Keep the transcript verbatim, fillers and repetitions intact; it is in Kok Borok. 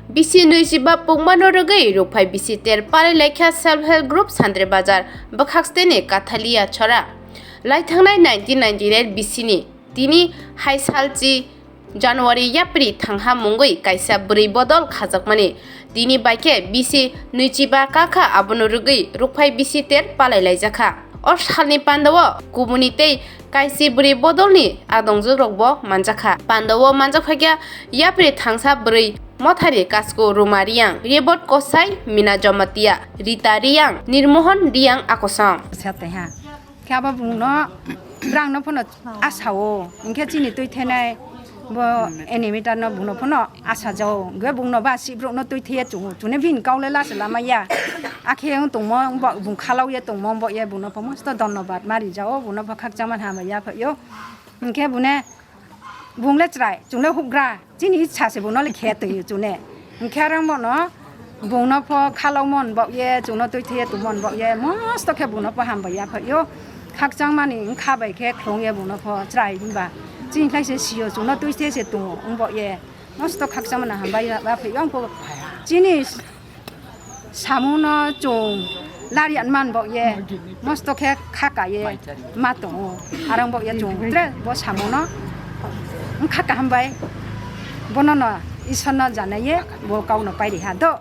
Bisi nwichiba pungmano rwgwi rukphai bisi ter palai laikha Self Help Group Sandre Bazar bwkhaksteni Kathalia Chora. Laithangnai nineteen ninety-eight bisini tini hai salchi January yapri thangha mungwi kaisa bwrwi bodol khajakmani. Tini baikhe bisi nwichiba kakha abono rwgwi rukphai bisi ter palai laijakha. O salni pandao kubuni tei kaisi bwrwi bodolni adongjwkrokbo manjakha. Pandao manjakphaikha yapri thangsa bwrwi Mothari Kasku Ruma Riyang, Rebot Kosai Mina Jamatia, Rita Riyang, Nirmohon Riyang akosong. Sa taiha. Khe abo bungno, brangno phano asao. Hinkhe chini twi thenai bo animator no bungno phano asa jao. Hinkhe bungno ba sibrokno twi thaiya chungo. Chune bini kaule lasa lama ya. Akhe wng tongmo, wng bo-, bung khalao ye tongmo, wng bo ye bungno pho mosto dhonnobad mari jao. Bungno pho khakchangma hambai ya phaio. Hinkhe bune Bung le chwrai, chwng le hukgra, chini itsa se bung no le khe twi chune. Hinkhe arang bono bung no pho khalokmon bok ye, chwng no twi thaiye tongmon bok ye, mosto khe bung no pho hambai ya phaio. Khakchangmani wngkha bai khe khlong ye bung no pho chwrai hinba. Chini khlai se sio, chwng no twi thaiye se tongo wng bok ye. Mosto khakchangmani hambai ya phaio ang pho. Chini Samungno chwng larian man bok ye, mosto khe kha ka ye ma tongo. Arang bok ye chwng tre bo samungno wngkha kaham bai. Bono no Isor no janai ye bo kau no pai ri ha do.